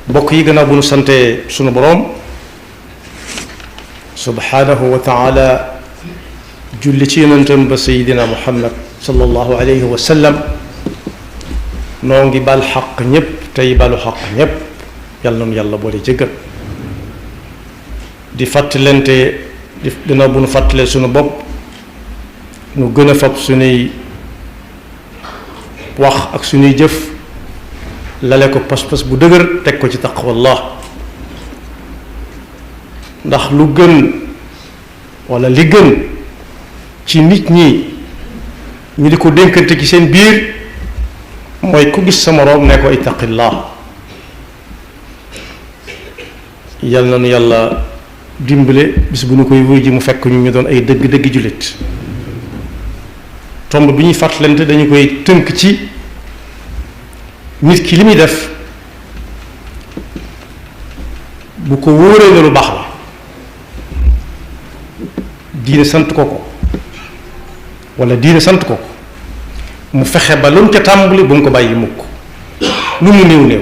bokk yi gannaaw bu nu sante sunu boroom subhanahu wa taala julli ci yonentam ba sayidina muhammad sallallahu alayhi wa sallam noo ngi bal xaq ñépp tey balu xaq ñépp yàlla noonu yàlla boole jëggal di fàttalante di gannaaw bu nu fàttalee sunu bopp nu gën a fab sunuy wax ak sunuy jëf lale ko pas-pas bu dëgër teg ko ci taqwallah ndax lu gën walla li gën ci nit ñi ñu di ko dénkante ci seen biir mooy ku gis sa moroom ne ko ittaqillah yal na nu yàlla dimbale bis bu nu koy wuy ji mu fekk ñu doon ay dëgg-dëgg jullit tomb bi ñuy fàttalante dañu koy tënk ci nit ki li muy def bu ko wóoree ne lu baax la diine sant ko ko walla diine sant ko ko mu fexe ba lu mu ca tàmbali bu mu ko bàyyi mukk lu mu néew néew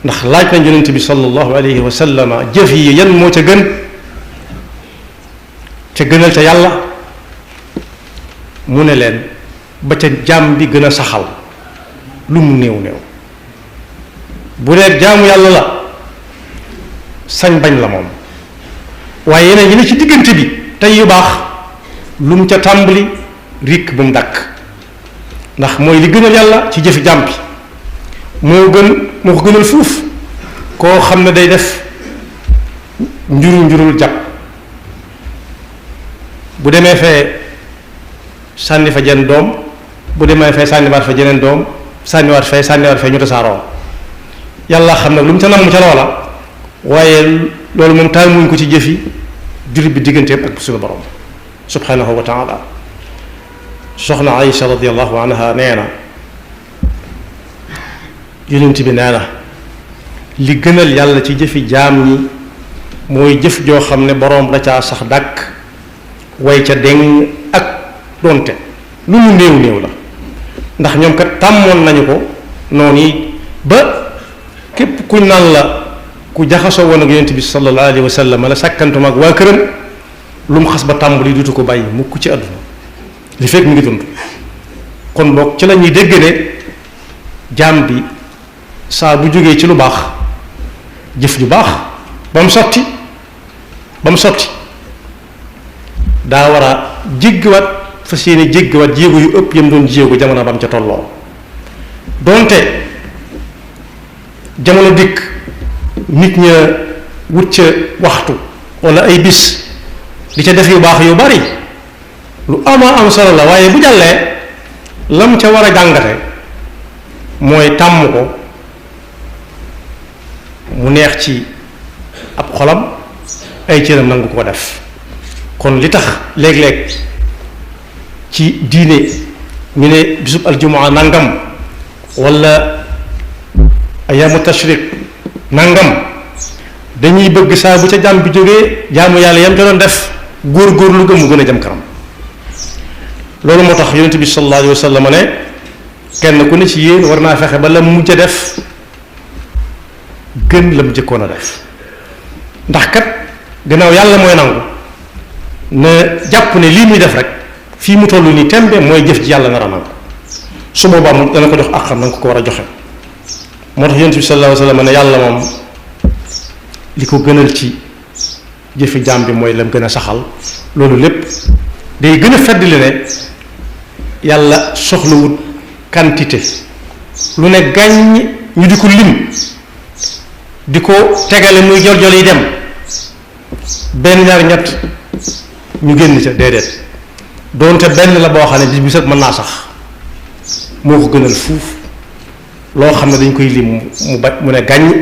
ndax laaj na yonent bi sallallahu alayhi wa sallam jëf yi yan moo ca gën ca gënal ca yàlla mu ne leen ba ca jaam bi gën a saxal lu mu néew néew bu dee jaamu yàlla la sañ bañ la moom waaye yeneen yi ne ci diggante bi tey yu baax lu mu ca tàmbali rikk bu mu dakk ndax mooy li gënal yàlla ci jëfi jaam bi moo ko gënal fuuf koo xam ne day def njurul jàpp bu demee fee sànni fa jenn doom bu demee fee sànniwaat fa jeneen doom sànniwaat fee ñu tasaaroo yàlla xam nag lu mu ca namm ca loola waaye loolu moom taamuñ ko ci jëfi jullit bi digganteem ak suñu borom subhanahu wa taala soxna Aïcha radiallahu anha nee na yonent bi nee na li gënal yàlla ci jëfi jaam ñi mooy jëf joo xam ne boroom da caa sax dàkk way ca deng ak donte lu mu néew néew la ndax ñoom kat tàmmoon nañu ko noonu yi ba képp kuñ naan la ku jaxasoo woon ak yonent bi sallallahu alayhi wa sallam la sàkkantuma ak waa këram lu mu xas ba tàmbali dutu ko bàyyi mukk ci àdduna li fekk mu ngi dund kon boog ci la ñuy dégg ne jaam bi saa bu jógee ci lu baax jëf ju baax ba mu sotti daa war a jéggiwaat fas yéene jéggiwaat jéego yu ëpp yam doon jéego jamono ba mu ca tolloo doonte jamono dikk nit ña wut ca waxtu walla ay bis di ca def yu baax yu bari lu am solo la waaye bu jàllee lam ca war a jàngate mooy tàmm ko mu neex ci ab xolam ay cëram nangu ko def kon li tax léeg-léeg ci diine ñu ne bisub aljumaa nangam walla ayaamu tashriq nangam dañuy bëgg saa bu ca jàmm bi jógee jaamu yàlla yam ca doon def góor lu gëm mu gën a jëm kanam loolu moo tax yonent bi sallallahu alayhi wa sallam ne kenn ku ne ci yéen war naa fexe ba la mujj a def gën la mu jëkkoon a def ndax kat gannaaw yàlla mooy nangu na jàpp ne lii muy def rek fii mu toll nii tembe mooy jëf ji yàlla nar a nangu su boobaa moom dana ko jox ak xam na nga ko war a joxe moo tax yonent bi sallallahu alayhi wa sallam ne yàlla moom li ko gënal ci jëfi jaam bi mooy lam gën a saxal loolu lépp day gën a feddali ne yàlla soxlawut quantité lu ne gàññ ñu di ko lim di ko tegale muy jol yi dem benn ñaar ñett ñu génn ca déedéet doonte benn la boo xam ne bis bu set mën naa sax moo ko gënal fuuf loo xam ne dañ koy lim mu ne gàññ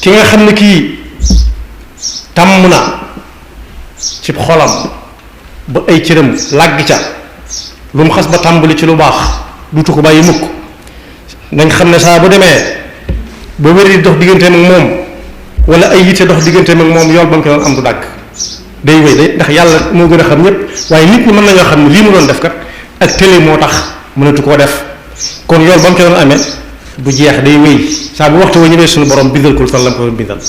ki nga xam ne kii tàmm na ci xolam ba ay cëram làgg ca lu mu xas ba tàmbali ci lu baax dutu ko bàyyi mukk nañ xam ne saa bu demee ba wéri dox digganteem ak moom wala ay yitte dox digganteem ak moom yool ba mu ko doon am du dàgg day wéy day ndax yàlla moo gën a xam ñépp waaye nit ñi mën nañoo xam ne lii mu doon def kat ak télé moo tax mënatu koo def kon yool ba mu ko doon amee du jeex day wéy saa bu waxtu wa ñëwee suñu borom bindal ko tan lam ko bindal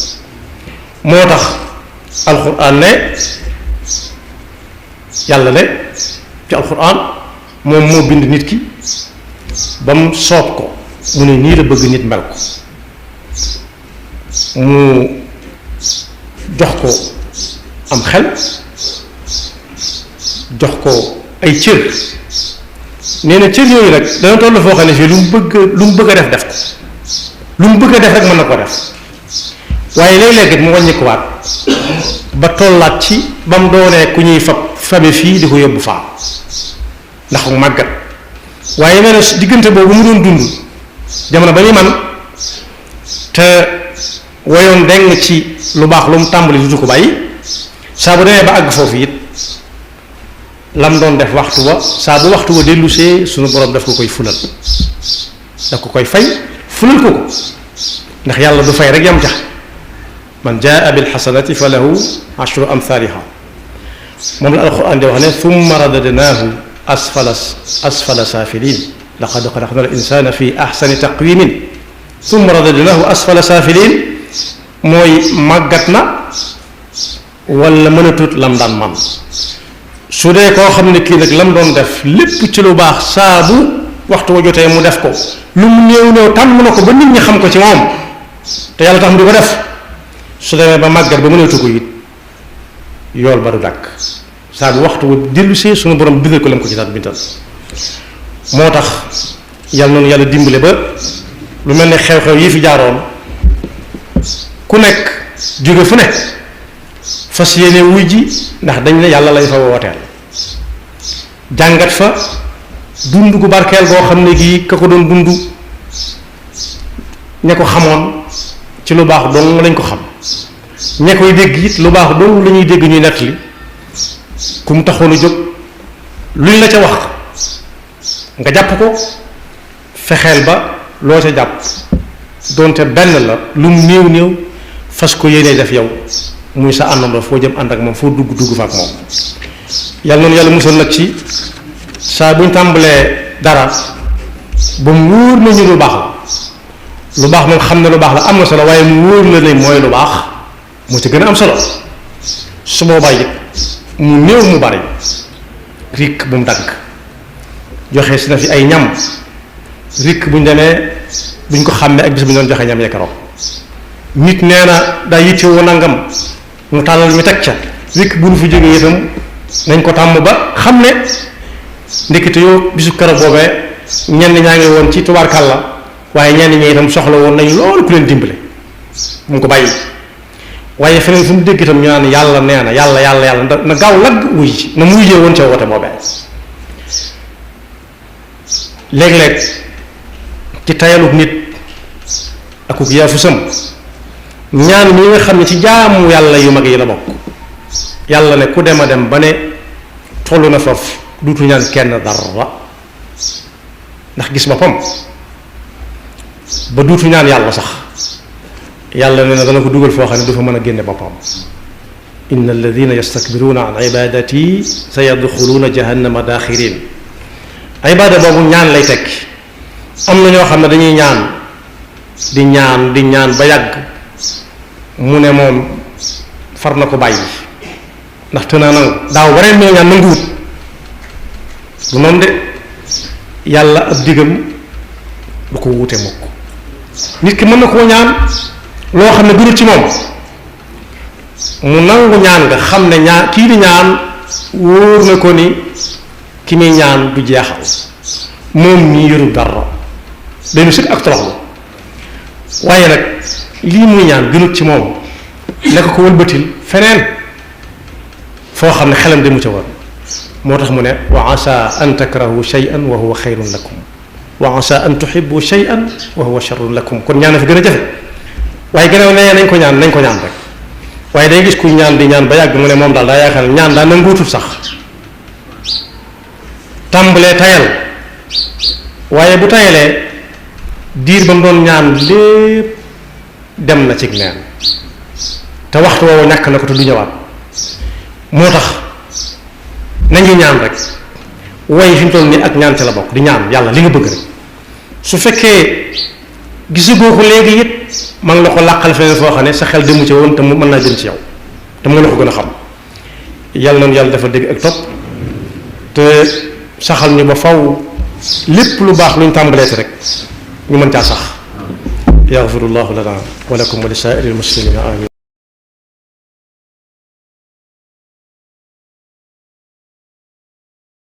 moo tax alquran ne yàlla ne ci alquran moom moo bind nit ki ba mu soob ko mu ne nii la bëgg nit mel ko mu jox ko am xel jox ko ay cër nee na cër yooyu nag dana toll foo xam ne fii lu mu bëgg a def ko lu mu bëgg a def rek mën na ko def waaye léeg-léeg mu wàññi ko waat ba tollaat ci ba mu doonee ku ñuy fabe fii di ko yóbbu faa ndax mu màggat waaye nee na diggante boobu mu doon dund jamono ba muy man te wayoon deng ci lu baax lu mu tàmbali dutu ko bàyyi saa bu demee ba àgg foofu it lam doon def waxtu wa saa bu waxtu wa dellusee sunu borom daf ko koy fulal daf ko koy fay fulal ko ndax yàlla du fay rek yam jax man jaa bil hasanati falahu ashru amthaliha moom la alquran di wax ne thumma radadnahu asfala safilin laqad khalaqna al insana fi ahsani taqwimin thumma radadnahu asfala safilin mooy màggat na wala mënatut lam daan man su dee koo xam ne kii nag lam doon def lépp ci lu baax saa bu waxtu wa jotee mu def ko lu mu néew néew tàmm na ko ba nit ñi xam ko ci moom te yàlla tax mu di ko def su demee ba màggat ba mënatu ko it yool ba du dàkk saa bu waxtu wa dellusee suñu borom bindal ko lam ko ci daal bindal moo tax yàlla noonu yàlla dimbale ba lu mel ne xew-xew yi fi jaaroon ku nekk jóge fu nekk fas yéene wuy ji ndax dañ ne yàlla lañ fa wooteel jàngat fa dund gu barkeel boo xam ne gii ka ko doon dund ña ko xamoon ci lu baax dong lañ ko xam ña koy dégg it lu baax dong la ñuy dégg ñuy nettali ku mu taxoon a jóg luñ la ca wax nga jàpp ko fexeel ba loo ca jàpp doonte benn la lu mu néew néew fas ko yéene def yow muy sa àndandoo foo jëm ànd ak moom foo dugg fa ak moom yàlla noonu yàlla musal nag ci saa buñ tàmbalee dara ba mu wóor nañu lu baax la lu baax moom xam ne lu baax la am na solo waaye mu wóor la ne mooy lu baax moo ci gën a am solo su boobaa it mu néew mu bari rikk bu mu dagg joxe si na fi ay ñam rikk buñ demee buñ ko xàmmee ak bis bu ñu doon joxe ñam yekkaroo nit nee na daa yittewoo nangam mu tàllal mi teg ca rikk bu nu fi jógee itam nañ ko tàmm ba xam ne ndekete yoo bisu keroog boobee ñenn ñaa ngi woon ci tubaarkàlla waaye ñenn ñi itam soxla woon nañ loolu ku leen dimbale mu ko bàyyi waaye feneen fu mu dégg itam ñu naan yàlla nee na yàlla na gaaw lagg wuy ji na mu wujjee woon ca woote boobee léeg-léeg ci tayalug nit akuk yaafu sam ñaan ñi nga xam ne ci jaamu yàlla yu mag yi la bokk yàlla ne ku dem a dem ba ne tollu na foofu duutu ñaan kenn dara ndax gis boppam ba duutu ñaan yàlla sax yàlla ne na dana ko dugal foo xam ne du fa mën a génne boppam inna alladina yastakbiruna an ibadati sa yadxuluuna jahannama daaxirin ibada boobu ñaan lay tekki am na ñoo xam ne dañuy ñaan di ñaan ba yàgg mu ne moom far na ko bàyyi ndax te naa nangu daaw wareen ñoo ñaan nanguwut du noonu de yàlla ab digam du ko wuute mukk nit ki mën na koo ñaan loo xam ne gënul ci moom mu nangu ñaan nga xam ne ñaan kii di ñaan wóor na ko ni ki muy ñaan du jeexal moom mii yorul dara dañu sëkk ak toroxlu waaye nag lii muy ñaan gënut ci moom nekk ko wëlbatil feneen foo xam ne xelam demu ca war moo tax mu ne wa asa an takrahu shay'an wa huwa xayrun lakum wa asa an tuhibbu shay'an wa huwa sharrun lakum kon ñaan fi gën a jafe waaye gannaaw nee nañ ko ñaan rek waaye day gis kuy ñaan di ñaan ba yàgg mu ne moom daal daa yaakaar ñaan daa nanguutul sax tàmbalee tayal waaye bu tayalee diir ba mu doon ñaan lépp dem na cig neen te waxtu woowu ñàkk na ko te du ñëwaat moo tax nañu ñaan rek way fi mu toll nii ak ñaan ca la bokk di ñaan yàlla li nga bëgg rek su fekkee gisagoo ko léegi it maa ngi la ko làqal feneen foo xam ne sa xel demu ci woon te mu mën naa jëm ci yow te moo la ko gën a xam yàlla noonu yàlla dafa dégg ak topp te saxal ñu ba faw lépp lu baax luñ tàmbaleeti rek ñu mën caa sax yaxfirullahu lana wa lakum wa li saa'iril muslimina amin